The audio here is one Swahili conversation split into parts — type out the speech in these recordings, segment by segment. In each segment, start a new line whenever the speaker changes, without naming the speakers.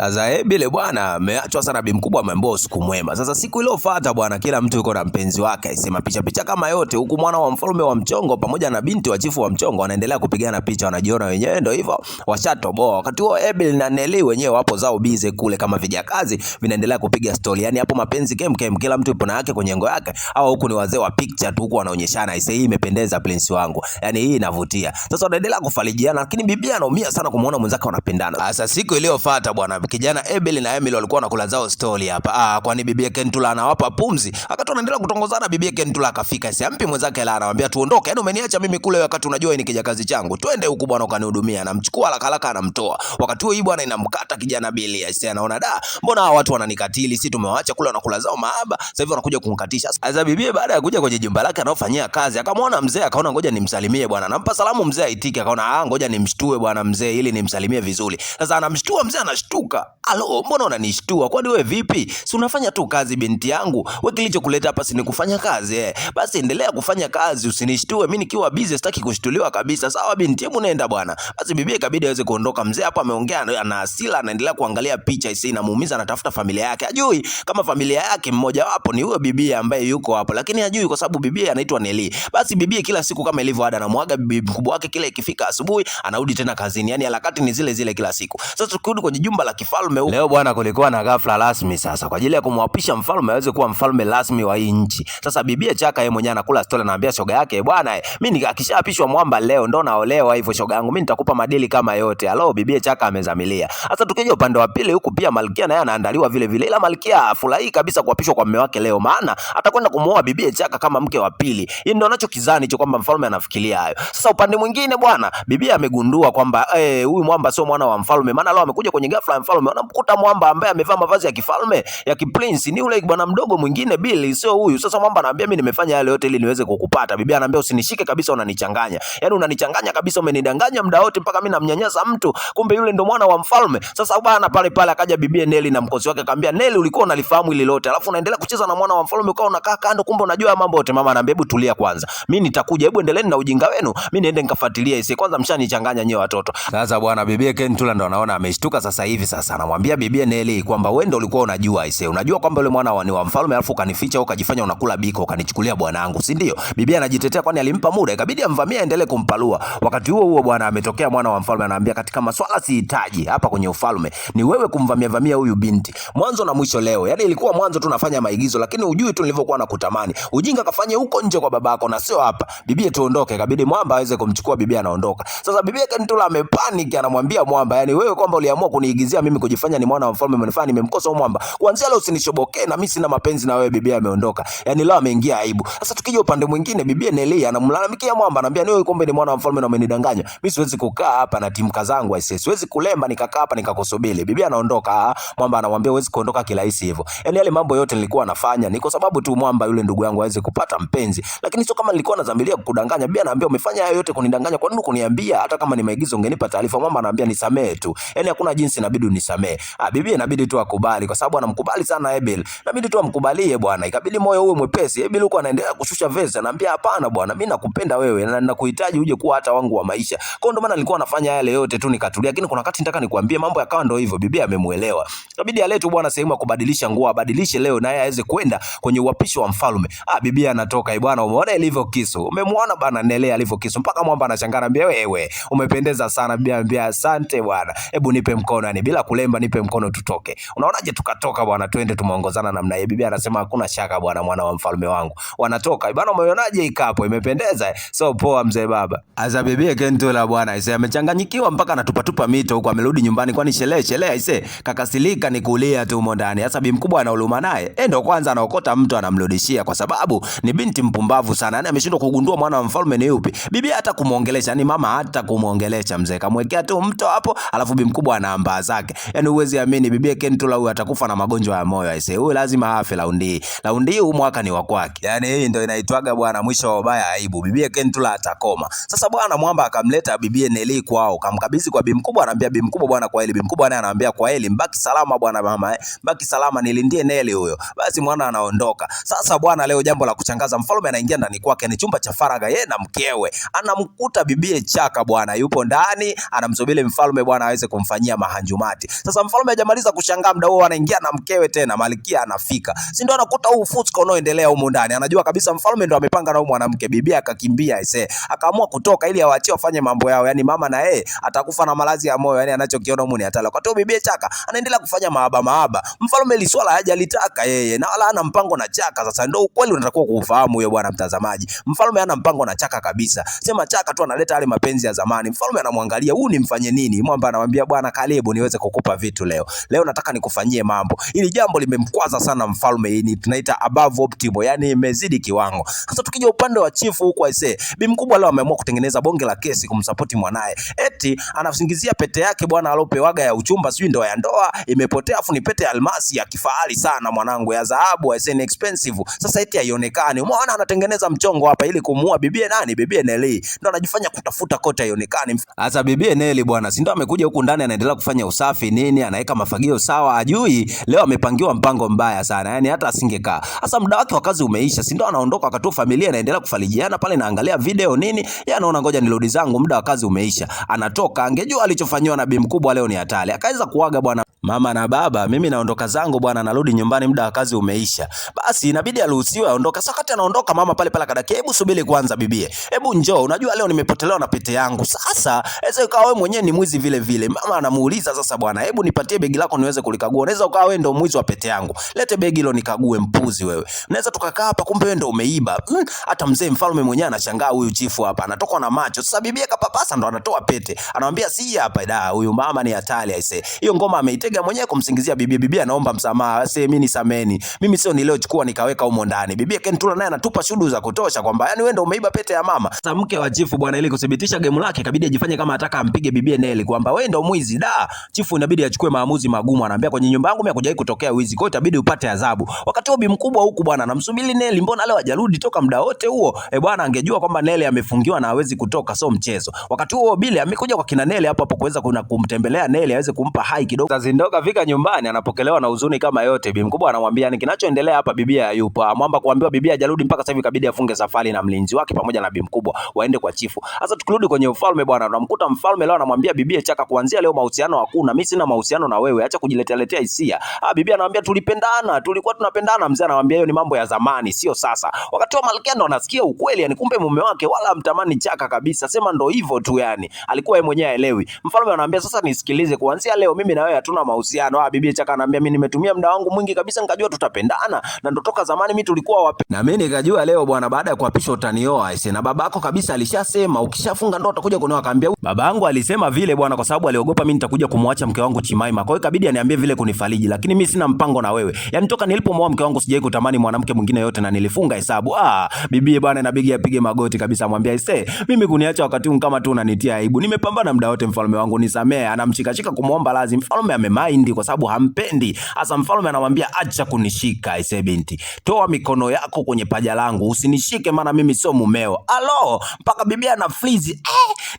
Sasa bile bwana ameachwa sana, bi mkubwa ameambiwa usiku mwema. Sasa siku iliyofuata bwana, kila mtu yuko na mpenzi wake, aisema picha picha kama yote, huku mwana wa mfalme wa mchongo pamoja na binti wa chifu wa mchongo wanaendelea kupigana picha, wanajiona wenyewe ndio hivyo washatoboa. Wakati huo Ebil na Nelly wenyewe wapo zao bize kule kama vijakazi vinaendelea kupiga story, yani hapo mapenzi kem kem, kila mtu yupo na yake kwenye ngo yake. Hawa huku ni wazee wa picture tu, huku wanaonyeshana, aisee, hii imependeza prince wangu, yani hii inavutia. Sasa wanaendelea kufarijiana, lakini bibi anaumia sana kumuona mwenzake wanapendana. Sasa siku iliyofuata bwana, kijana Abel na Emily walikuwa wanakula zao story hapa. Kwani bibi Kentula anawapa pumzi. Akati wanaendelea kutongozana, bibi Kentula akafika. Si ampi mwenzake la, anamwambia tuondoke. Yaani umeniacha mimi kule wakati unajua ni kijakazi changu. Twende huku bwana ukanihudumia. Anamchukua haraka haraka anamtoa. Wakati huo hii bwana inamkata kijana Billy. Si anaona da, mbona hawa watu wananikatili? Si tumewaacha kule wanakula zao mahaba. Sasa hivi wanakuja kumkatisha. Sasa bibi baada ya kuja kwenye jumba lake anaofanyia kazi, akamwona mzee, akaona ngoja nimsalimie bwana. Anampa salamu mzee aitike, akaona ngoja nimshtue bwana mzee ili nimsalimie vizuri. Sasa anamshtua mzee, anashtuka. Alo, mbona unanishtua? Kwani wewe vipi? Si unafanya tu kazi binti yangu. Wewe kilichokuleta hapa si ni kufanya kazi eh? Basi endelea kufanya kazi, usinishtue. Mimi nikiwa busy sitaki kushtuliwa kabisa. Sawa binti, hebu nenda bwana. Basi bibi ikabidi aweze kuondoka. Mzee hapa ameongea ana hasira, anaendelea kuangalia picha isi inamuumiza, anatafuta familia yake. Hajui kama familia yake mmoja wapo ni huyo bibi ambaye yuko hapo, lakini hajui kwa sababu bibi anaitwa Nelly. Basi bibi kila siku kama ilivyo ada anamwaga bibi mkubwa wake, kile ikifika asubuhi anarudi tena kazini. Yani harakati ni zile zile kila siku. Sasa tukirudi kwenye jumba la kifalme huko leo bwana, kulikuwa na ghafla rasmi sasa kwa ajili ya kumwapisha mfalme aweze kuwa mfalme rasmi wa hii nchi. Sasa bibie Chaka yeye mwenyewe anakula story, anaambia shoga yake, bwana mimi akishaapishwa mwamba leo ndo naolewa hivyo, shoga yangu mimi nitakupa madili kama yote. Alo, bibie Chaka amezamilia. Sasa tukija upande wa pili huku pia malkia naye anaandaliwa vile vile, ila malkia afurahii kabisa kuapishwa kwa mume wake leo, maana atakwenda kumuoa bibie Chaka kama mke wa pili. Hii ndio anachokizani hicho kwamba mfalme anafikiria hayo. Sasa upande mwingine bwana, bibie amegundua kwamba huyu mwamba sio mwana wa mfalme, maana leo amekuja kwenye ghafla ya mfalme, anamkuta mwamba ambaye amevaa mavazi ya kifalme ya kiprince, ni yule bwana mdogo mwingine Billy, sio huyu. Sasa mwamba anaambia mimi nimefanya yale yote ili niweze kukupata. Bibi anaambia usinishike kabisa, unanichanganya. Yaani unanichanganya kabisa, umenidanganya muda wote mpaka mimi namnyanyasa mtu, kumbe yule ndo mwana wa mfalme. Sasa bwana, pale pale akaja bibi Nelly na mkosi wake akamwambia, Nelly, ulikuwa unalifahamu hili lote, alafu unaendelea kucheza na mwana wa mfalme ukawa unakaa kando, kumbe unajua mambo yote. Mama anaambia hebu tulia kwanza, mimi nitakuja, hebu endeleeni na ujinga wenu, mimi niende nikafuatilia hisi kwanza, mshanichanganya nyewe watoto. Sasa bwana, bibi Kentula ndo anaona ameshtuka sasa hivi. Sasa anamwambia bibi Nelly kwamba wewe ndo ulikuwa unajua aise, unajua kwamba yule mwana ni wa mfalme, alafu ukanificha ukajifanya unakula biko ukanichukulia bwanangu, si ndio? Bibi anajitetea kwani alimpa muda, ikabidi amvamie aendelee kumpalua. Wakati huo huo bwana, ametokea mwana wa mfalme anaambia, katika maswala sihitaji hapa kwenye ufalme ni wewe kumvamia vamia huyu binti mwanzo na mwisho leo. Yani ilikuwa mwanzo tu nafanya maigizo, lakini hujui tu nilivyokuwa nakutamani. Ujinga kafanye huko nje kwa babako na sio hapa. Bibi tuondoke, ikabidi mwamba aweze kumchukua bibi, anaondoka. Sasa bibi Kentula amepanic, anamwambia mwamba, yani wewe kwamba uliamua kuniigizia mimi kujifanya ni mwana wa mfalme, umenifanya nimemkosa huyu mwamba. Kuanzia leo usinishobokee na mimi sina mapenzi na wewe. Bibi ameondoka, yani leo ameingia aibu. Sasa tukija upande mwingine, bibi Nelly anamlalamikia mwamba, anamwambia wewe kumbe ni mwana wa mfalme na umenidanganya. Mimi siwezi kukaa hapa na timka zangu aisee, siwezi kulemba nikakaa hapa nikakusubiri. Bibi anaondoka, mwamba anamwambia huwezi kuondoka kirahisi hivyo. Yani yale mambo yote nilikuwa nafanya ni kwa sababu tu mwamba yule ndugu yangu aweze kupata mpenzi, lakini sio kama nilikuwa nadhamiria kukudanganya. Bibi anaambia umefanya hayo yote kunidanganya, kwa nini kuniambia? Hata kama ni maigizo ungenipa taarifa. Mwamba anaambia nisamee tu, yani hakuna jinsi, inabidi unisamee. Bibi inabidi tu akubali, kwa sababu anamkubali sana Abel, inabidi tu amkubalie bwana. Ikabidi moyo uwe mwepesi. Abel huko anaendelea kushusha vesi, anaambia hapana bwana, mimi nakupenda wewe na nakuhitaji uje kuwa hata wangu wa maisha. Kwa ndio maana nilikuwa nafanya yale yote tu nikatulia, lakini kuna wakati nataka nikwambie, mambo yakawa ndio hivyo. Bibi amemuelewa, ikabidi aletwe bwana sehemu ya kubadilisha nguo, abadilishe leo naye aweze kwenda kwenye uapisho wa mfalme. Bibi anatoka bwana, umeona ilivyo kisu, umemuona bwana Nele alivyo kisu, mpaka mwamba anashangaa, anambia wewe umependeza sana. Bibi anambia asante bwana, hebu nipe mkono, yani bila kulemba, nipe mkono tutoke. Unaonaje tukatoka bwana, twende tumeongozana namna hii. Bibi anasema hakuna shaka bwana, mwana wa mfalme wangu. Wanatoka bwana, umeonaje ikapo, imependeza so poa mzee baba. Aza bibi Kentula bwana aise amechanganyikiwa mpaka anatupatupa mito huko, amerudi nyumbani kwani sherehe sherehe aise, kakasilika ni kulia tu humo ndani. Sasa bi mkubwa anauluma naye, ndio kwanza anaokota mtu anamrudishia, kwa sababu ni binti mpumbavu sana, yani ameshindwa kugundua mwana wa mfalme ni yupi. Bibi hata kumuongelesha, yani mama hata kumuongelesha mzee, kamwekea tu mto hapo, alafu bi mkubwa anaambaa zake. Yani huwezi amini bibi Kentula huyu atakufa na magonjwa ya moyo aise, huyu lazima afe raundi hii. Raundi hii huu mwaka ni wa kwake. Yani hii ndio inaitwaga bwana mwisho wa ubaya aibu. Bibi Kentula atakoma. Sasa bwana mwamba akamleta bibi Nelly kwao, kamkabidhi kwa bi mkubwa, anaambia bi mkubwa bwana kwa heli. Bi mkubwa naye anaambia kwa heli, mbaki salama bwana mama, mbaki salama, nilindie Nelly huyo. Basi mwana anaondoka. Sasa bwana, leo jambo la kuchangaza, mfalme anaingia ndani kwake, ni chumba cha faragha, yeye na mkewe, anamkuta bibie Chaka bwana yupo ndani, anamsubiri mfalme bwana aweze kumfanyia mahanjumati. tofauti. Sasa mfalme hajamaliza kushangaa, muda huo anaingia na mkewe tena, malkia anafika, si ndio? Anakuta huu fuska unaoendelea humu ndani, anajua kabisa mfalme ndo amepanga na huyu mwanamke. Bibi akakimbia aisee, akaamua kutoka ili awaachie wafanye mambo yao, yani mama na yeye atakufa na maradhi ya moyo, yani anachokiona humu ni hatari. Wakati bibi Chaka anaendelea kufanya mahaba mahaba, mfalme ili swala hajalitaka yeye na wala hana mpango na Chaka. Sasa ndio ukweli unatakiwa kuufahamu huyo bwana mtazamaji, mfalme hana mpango na Chaka kabisa, sema Chaka tu analeta yale mapenzi ya zamani. Mfalme anamwangalia huu nimfanye nini? Mwamba anamwambia bwana, karibu niweze kukupa vitu leo. Leo nataka nikufanyie mambo. Ili jambo limemkwaza sana mfalme, hii ni tunaita above optimal, yani imezidi kiwango. Sasa tukija upande wa chifu huko aisee, bi mkubwa leo ameamua kutengeneza bonge la kesi kumsapoti mwanaye. Eti anasingizia pete yake bwana alopewaga ya uchumba, sijui ndoa ya ndoa imepotea, afu ni pete ya almasi ya kifahari sana mwanangu, ya dhahabu aisee, ni expensive. Sasa eti haionekani. Umeona anatengeneza mchongo hapa ili kumuua bibie nani? Bibie Nelly. Ndo anajifanya kutafuta kote haionekani. Sasa bibie Nelly bwana, si ndo amekuja huku ndani anaendelea kufanya usafi nini, anaweka mafagio sawa, ajui leo amepangiwa mpango mbaya sana, yani hata asingekaa. Sasa muda wake wa kazi umeisha, si ndo anaondoka, wakati familia inaendelea kufarijiana pale, naangalia video nini, yeye anaona ngoja nirudi zangu, muda wa kazi umeisha. Anatoka, angejua alichofanyiwa na bi mkubwa leo ni hatari. Akaweza kuaga bwana, mama na baba, mimi naondoka zangu bwana, narudi nyumbani, muda wa kazi umeisha. Basi inabidi aruhusiwe aondoke. Sasa wakati anaondoka, mama pale pale akadaki, hebu subiri kwanza bibie, hebu njoo, unajua leo nimepotelewa na pete yangu. Sasa ese ukawa wewe mwenyewe ni mwizi vile vile. Mama anamuuliza sasa, bwana, hebu nipatie begi lako niweze kulikagua. Unaweza ukawa wewe ndio mwizi wa pete yangu, lete begi hilo nikague, mpuzi wewe. Unaweza tukakaa hapa, kumbe wewe ndio umeiba. Hata mzee mfalme mwenyewe anashangaa huyu chifu hapa anatokwa na macho. Sasa bibie kapapasa ndo anatoa pete, anamwambia si hapa da, huyu mama ni hatari aise. Hiyo ngoma ameitega mwenyewe kumsingizia bibie. Bibie anaomba msamaha, ase mimi nisameni, mimi sio niliochukua nikaweka humo ndani. Bibie Kentula naye anatupa shudu za kutosha kwamba yani wewe ndio umeiba pete ya mama. Sasa mke wa chifu bwana, ili kuthibitisha gemu lake kabidi ajifanye kama anataka ampige bibie Neli kwamba wewe ndio mwizi da. Chifu inabidi achukue maamuzi magumu, anaambia kwenye nyumba yangu mimi hakujawahi kutokea wizi, kwa hiyo itabidi upate adhabu. Wakati huo bi mkubwa huku bwana anamsubiri Neli, mbona leo hajarudi toka muda wote huo? E bwana, angejua kwamba Neli amefungiwa na hawezi kutoka, sio mchezo. Wakati huo Bili amekuja kwa kina Neli hapo hapo kuweza kuna kumtembelea Neli aweze kumpa hai kidogo. Sasa zindoka fika nyumbani, anapokelewa na huzuni kama yote. Bi mkubwa anamwambia ni kinachoendelea hapa, bibia hayupo. Amwamba kuambiwa bibia hajarudi mpaka sasa hivi, kabidi afunge safari na mlinzi wake pamoja na bi mkubwa waende kwa chifu. Sasa tukirudi kwenye ufalme bwana, tunamkuta mfalme leo anamwambia bibie Chaka, kuanzia leo mahusiano hakuna, mimi sina mahusiano na wewe, acha kujiletea letea hisia. Ah, bibia anamwambia tulipendana, tulikuwa tunapendana. Mzee anamwambia hiyo ni mambo ya zamani, sio sasa. Wakati wa malkia ndo anasikia ukweli, yani kumbe mume wake wala hamtamani Chaka kabisa, sema ndo hivyo tu, yani alikuwa yeye mwenyewe haelewi. Mfalme anamwambia sasa, nisikilize, kuanzia leo mimi na wewe hatuna mahusiano. Ah, bibie Chaka anamwambia mimi nimetumia muda wangu mwingi kabisa, nikajua tutapendana na ndo toka zamani mimi tulikuwa wape. Na mimi nikajua leo bwana, baada ya kuapishwa utanioa aise, na babako kabisa alishasema ukishafunga ndoa utakuja kunioa. Akaambia babangu alisema vile bwana, kwa sababu aliogopa mimi nitakuja kumwacha mke wangu Chimaima, kwa hiyo ikabidi aniambie vile kunifariji, lakini mimi sina mpango na wewe. Yani toka nilipomwoa mke wangu sijawahi kutamani mwanamke mwingine yote, na nilifunga hesabu. Ah, bibie bwana, inabidi apige magoti kabisa, amwambia aise, mimi kuniacha wakati huu kama tu unanitia aibu. Nimepambana muda wote, mfalme wangu nisamee. Anamshikashika kumuomba lazi, mfalme amemind kwa sababu hampendi. Sasa mfalme anamwambia acha kunishika aise, binti, toa mikono yako kwenye paja langu, usinishike maana mimi sio mumeo. Alo, mpaka bibia ana freeze.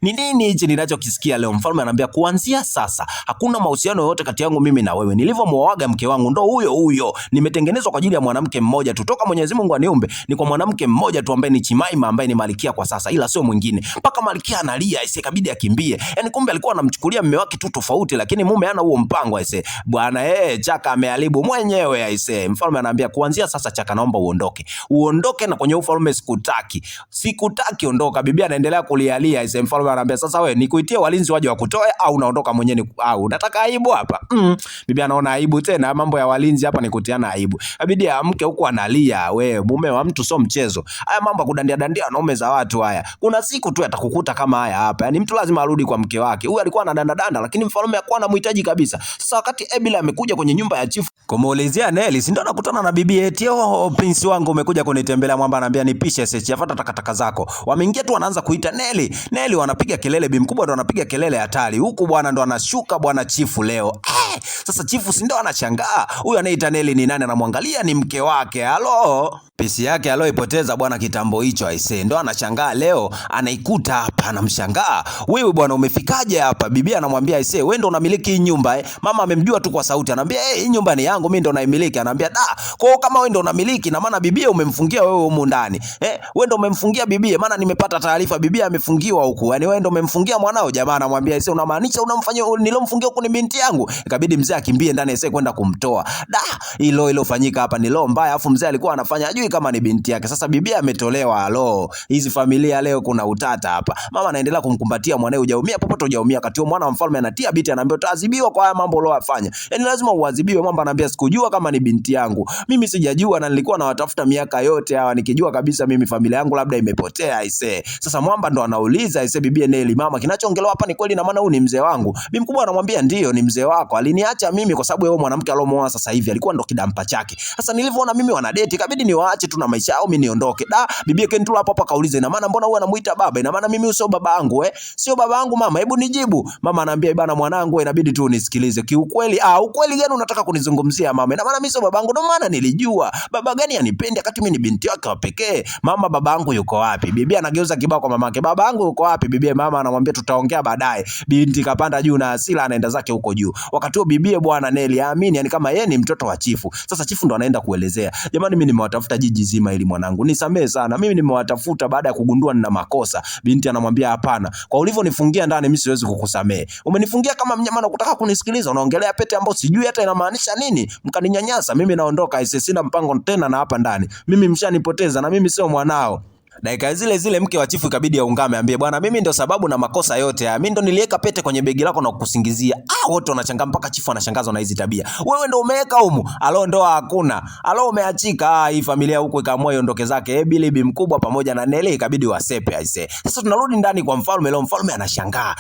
Ni nini hichi ninachokisikia leo? Mfalme anambia kuanzia sasa hakuna mahusiano yoyote kati yangu mimi na wewe. Nilivyomwoaga mke wangu ndo huyo huyo, nimetengenezwa kwa ajili ya mwanamke mmoja tu, toka Mwenyezi Mungu aniumbe ni kwa mwanamke mmoja tu ambaye ni Chimaima, ambaye ni malkia kwa sasa, ila sio mwingine. Mpaka malkia analia aise, kabidi akimbie. Yani kumbe alikuwa anamchukulia mume wake tu tofauti, lakini mume hana huo mpango aise. Bwana Chaka ameharibu mwenyewe aise. Mfalme anaambia kuanzia sasa Chaka, naomba uondoke, uondoke na kwenye ufalme sikutaki, sikutaki, ondoka. Bibi anaendelea kulialia aise. Mfalme anaambia sasa, wewe nikuitie walinzi waje wakutoe au unaondoka mwenyewe au unataka aibu hapa? Bibi anaona aibu tena, mambo ya walinzi hapa ni kutiana aibu. Inabidi aamke huku analia, we mume wa mtu sio mchezo. Haya mambo ya kudandia dandia wanaume za watu haya, kuna siku tu atakukuta kama haya hapa. Yani mtu lazima arudi kwa mke wake. Huyu alikuwa anadanda danda, lakini mfalme hakuwa anamhitaji kabisa. Sasa wakati Ebila amekuja kwenye nyumba ya chifu kumuulizia Neli, si ndio anakutana na bibi eti, oh, prince wangu umekuja kunitembelea. Mwamba anaambia nipishe sechi, afuata takataka zako. Wameingia tu wanaanza kuita Neli, Neli, wanapiga kelele, bi mkubwa ndo anapiga kelele hatari huku bwana, ndo anashuka bwana chifu leo. Sasa chifu si ndio anashangaa huyu anayeita Neli ni nani? Anamwangalia ni mke wake. Halo, pisi yake aloipoteza bwana kitambo hicho aisee, ndo anashangaa leo anaikuta hapa, anamshangaa wewe bwana, umefikaje hapa? Bibi anamwambia aisee, wewe ndo unamiliki hii nyumba eh? Mama amemjua tu kwa sauti, anamwambia hii nyumba ni yangu. yangu mimi ndo naimiliki. Anaambia da, kwa hiyo kama wewe ndo unamiliki na maana bibie umemfungia wewe humu ndani. Wewe ndo umemfungia bibie, maana nimepata taarifa bibie amefungiwa huku. Yaani wewe ndo umemfungia mwanao. Jamaa anamwambia ese, unamaanisha unamfanyia nilomfungia huku ni binti yangu? Ikabidi mzee akimbie ndani ese kwenda kumtoa. Da, hilo ilofanyika hapa ni roho mbaya, afu mzee alikuwa anafanya hajui kama ni binti yake. Sasa bibie ametolewa. Alo, hizi familia leo kuna utata hapa. Mama anaendelea kumkumbatia mwanae, hujaumia popote, hujaumia. Wakati huo mwana wa mfalme anatia biti, anaambia utaadhibiwa kwa haya mambo uliyofanya. Yaani lazima uadhibiwe. Mwamba anaambia sikujua kama ni binti yangu. Mimi sijajua na nilikuwa nawatafuta miaka yote hawa nikijua kabisa mimi familia yangu labda imepotea aisee. Sasa Mwamba ndo anauliza aisee, bibie Neli, mama, kinachoongelewa hapa ni kweli na maana huyu ni mzee wangu? Bibi mkubwa anamwambia ndio, ni mzee wako. Aliniacha mimi kwa sababu yeye mwanamke aliomuoa sasa hivi alikuwa ndo kidampa chake. Sasa nilivyoona mimi wanadeti ikabidi niwaache tu na maisha yao mimi niondoke. Da, bibie Kentula hapo hapo akauliza, ina maana mbona huyu anamuita baba? Ina maana mimi sio baba yangu eh? Sio baba yangu mama, hebu nijibu. Mama anaambia bana, mwanangu, inabidi tu unisikilize. Kiukweli, ukweli gani unataka kunizungumzia mama? Ina maana mimi sio babangu, ndo maana nilijua. Baba gani anipendi wakati mimi ni binti wake wa pekee? Mama, babangu yuko wapi? Bibi anageuza kibao kwa mamake. Babangu yuko wapi? Bibi mama anamwambia tutaongea baadaye. Binti kapanda juu na hasira anaenda zake huko juu. Wakati huo bibie bwana Neli aamini, yani kama yeye ni mtoto wa chifu. Sasa chifu ndo anaenda kuelezea. Jamani, mimi nimewatafuta jiji zima ili mwanangu. Nisamee sana. Mimi nimewatafuta baada ya kugundua nina makosa. Binti anamwambia hapana. Kwa ulivyonifungia ndani mimi siwezi kukusamehe. Umenifungia kama mnyama na kutaka kunisikiliza. Unaongelea pete ambayo sijui hata inamaanisha nini. Mkaninyanyasa, mimi naondoka, sina mpango tena na hapa ndani. Mimi mshanipoteza na mimi sio mwanao. Dakika zile zile mke wa chifu ikabidi aungame, ambie bwana, mimi ndo sababu na makosa yote haya. Mimi ndo niliweka pete kwenye begi lako na kukusingizia. Wote wanashangaa mpaka chifu anashangazwa na hizi tabia. Wewe ndo umeweka humu. Alo, ndoa hakuna. Alo, umeachika. Hii familia huko ikaamua iondoke zake. Bili bi mkubwa pamoja na Neli ikabidi wasepe aise. Sasa tunarudi ndani kwa mfalme leo, mfalme anashangaa.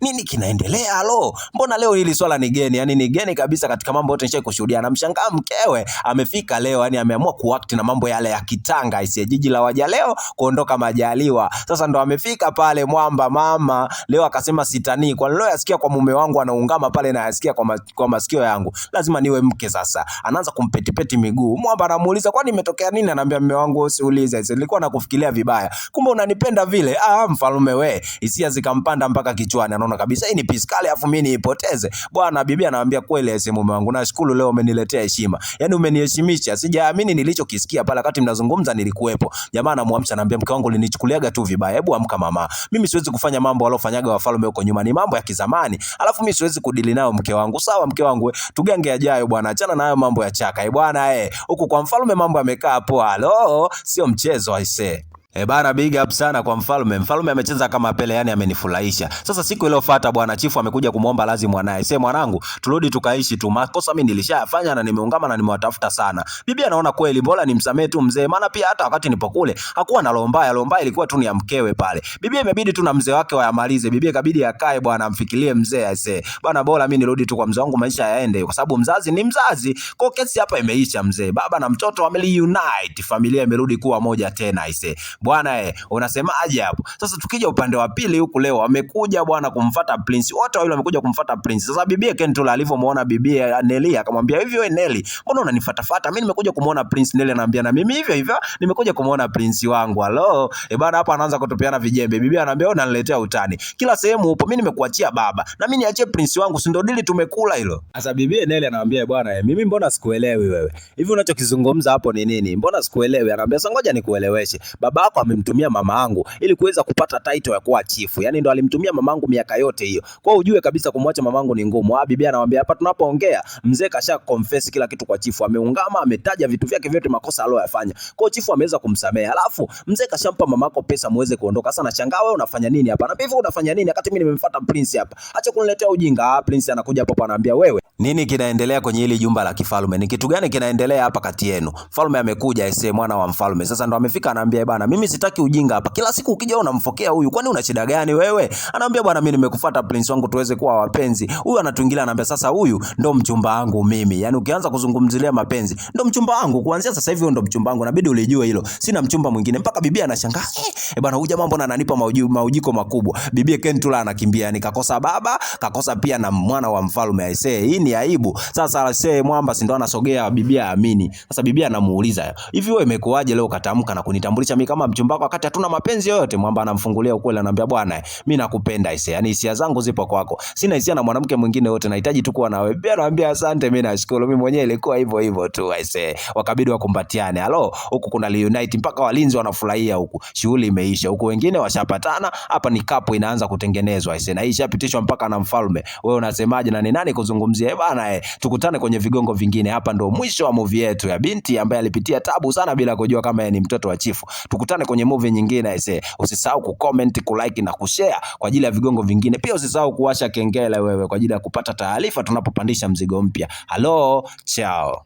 Nini kinaendelea alo? Mbona leo hili swala ni geni? Yaani ni geni kabisa katika mambo yote nishai kushuhudia. Anamshangaa mkewe amefika leo, yani ameamua kuact na mambo yale ya kitanga aise, jiji la waja leo kuondoka majaliwa. Sasa ndo amefika pale mwamba mama leo akasema sitanii, kwa leo yasikia kwa mume wangu anaungama pale na yasikia kwa masikio yangu, lazima niwe mke. Sasa anaanza kumpetipeti miguu. Mwamba anamuuliza kwani imetokea nini? Anaambia mume wangu usiulize, nilikuwa nakufikiria vibaya, kumbe unanipenda vile. Mfalme we, hisia zikampanda mpaka kichwani, anaona kabisa hii ni piskali afu mimi niipoteze bwana. Bibi anamwambia kweli aise, mume wangu nashukuru leo umeniletea heshima, yani umeniheshimisha, sijaamini nilichokisikia pale wakati mnazungumza, nilikuwepo. Jamaa anamuamsha, anamwambia mke wangu ulinichukuliaga tu vibaya, hebu amka mama, mimi siwezi kufanya mambo walofanyaga wafalme huko nyuma, ni mambo ya kizamani, alafu mimi siwezi kudili nayo mke wangu. Sawa mke wangu, tugange ajayo bwana, achana na hayo mambo ya chaka bwana. Huku kwa mfalme mambo yamekaa poa, alo sio mchezo aise. Bana, big up sana kwa mfalme. Mfalme amecheza kama Pele, yani amenifurahisha. Sasa siku iliyofuata bwana chifu amekuja kumuomba lazi mwanae. Sema mwanangu, turudi tukaishi tu. Makosa mimi nilishayafanya na nimeungama na nimewatafuta sana. Bibi anaona kweli bora nimsamee tu mzee, maana pia hata wakati nipo kule hakuwa na roho mbaya, roho mbaya ilikuwa tu ni ya mkewe pale. Bibi imebidi tu na mzee wake wayamalize. Bibi ikabidi akae bwana amfikirie mzee aisee. Bwana bora mimi nirudi tu kwa mzee wangu maisha yaende, kwa sababu mzazi ni mzazi. Kwa kesi hapa imeisha mzee. Baba na mtoto wameliunite, familia imerudi kuwa moja tena aisee. Bwana unasemaje hapo? Sasa tukija upande wa pili huku leo wamekuja bwana kumfuata Prince. Wote wawili wamekuja kumfuata Prince. Sasa bibie Kentula alivyomuona bibie Nelly akamwambia hivi, wewe Nelly, mbona unanifuatafuata? Mimi nimekuja kumuona Prince. Nelly anambia na mimi hivyo hivyo nimekuja kumuona Prince wangu. Halo. Bwana hapa anaanza kutupiana vijembe. Bibie anambia wewe unaniletea utani. Kila sehemu upo, mimi nimekuachia baba. Na mimi niachie Prince wangu, si ndio dili tumekula hilo. Sasa bibie Nelly anamwambia bwana, mimi mbona sikuelewi wewe? Hivi unachokizungumza hapo ni nini? Mbona sikuelewi? Anambia sasa ngoja nikueleweshe. Baba yako amemtumia mama yangu ili kuweza kupata title ya kuwa chifu. Yani ndo alimtumia mama yangu miaka yote hiyo. Kwa hiyo ujue kabisa kumwacha mama yangu ni ngumu. Bibi anamwambia hapa tunapoongea mzee kasha confess kila kitu kwa chifu. Ameungama, ametaja vitu vyake vyote makosa aliyoyafanya. Kwa hiyo chifu ameweza kumsamehe. Alafu mzee kashampa mamako pesa muweze kuondoka. Sasa nashangaa wewe unafanya nini hapa? Anambia hivi unafanya nini wakati mimi nimemfuata Prince hapa? Acha kuniletea ujinga. Prince anakuja hapo anaambia wewe, nini kinaendelea kwenye hili jumba la kifalme? Ni kitu gani kinaendelea hapa kati yenu? Mfalme amekuja ese mwana wa mfalme. Sasa ndo amefika anaambia bwana, mimi sitaki ujinga hapa. Kila siku ukija unamfokea huyu. Kwani una shida gani wewe? Anaambia bwana, mimi nimekufuata Prince wangu tuweze kuwa wapenzi. Huyu anatuingilia anaambia sasa huyu ndo mchumba wangu mimi. Yaani ukianza kuzungumzilia mapenzi, ndo mchumba wangu. Kuanzia sasa hivi ndo mchumba wangu. Inabidi ulijue hilo. Sina mchumba mwingine. Mpaka bibi anashangaa. Bwana huyu jamaa mbona ananipa maujiko makubwa. Bibi Kentula anakimbia, yani kakosa baba, kakosa pia na mwana wa mfalme aisee. Hii ni ni aibu. Sasa see mwamba si ndo anasogea, bibia amini. Sasa bibia anamuuliza, hivi wewe imekuwaje leo ukatamka na kunitambulisha mimi kama mchumba wako wakati hatuna mapenzi yoyote? Mwamba anamfungulia ukweli, anamwambia bwana, mimi nakupenda ise, yani hisia zangu zipo kwako, sina hisia na mwanamke mwingine yote, nahitaji tu kuwa na wewe. Bibia anamwambia asante, mimi nashukuru, mimi mwenyewe ilikuwa hivyo hivyo tu aise. Wakabidi wakumbatiane. Halo, huku kuna reunite mpaka walinzi wanafurahia huku, shughuli imeisha huku, wengine washapatana. Hapa ni kapo inaanza kutengenezwa aise, na hii ishapitishwa mpaka na mfalme. Wewe unasemaje na ni nani kuzungumzia? Eh bana, tukutane kwenye vigongo vingine. Hapa ndo mwisho wa movie yetu ya binti ambaye alipitia tabu sana bila kujua kama yeye ni mtoto wa chifu. Tukutane kwenye movie nyingine aise. Usisahau kucomment, kulike na kushare kwa ajili ya vigongo vingine. Pia usisahau kuwasha kengele wewe kwa ajili ya kupata taarifa tunapopandisha mzigo mpya. Halo, chao.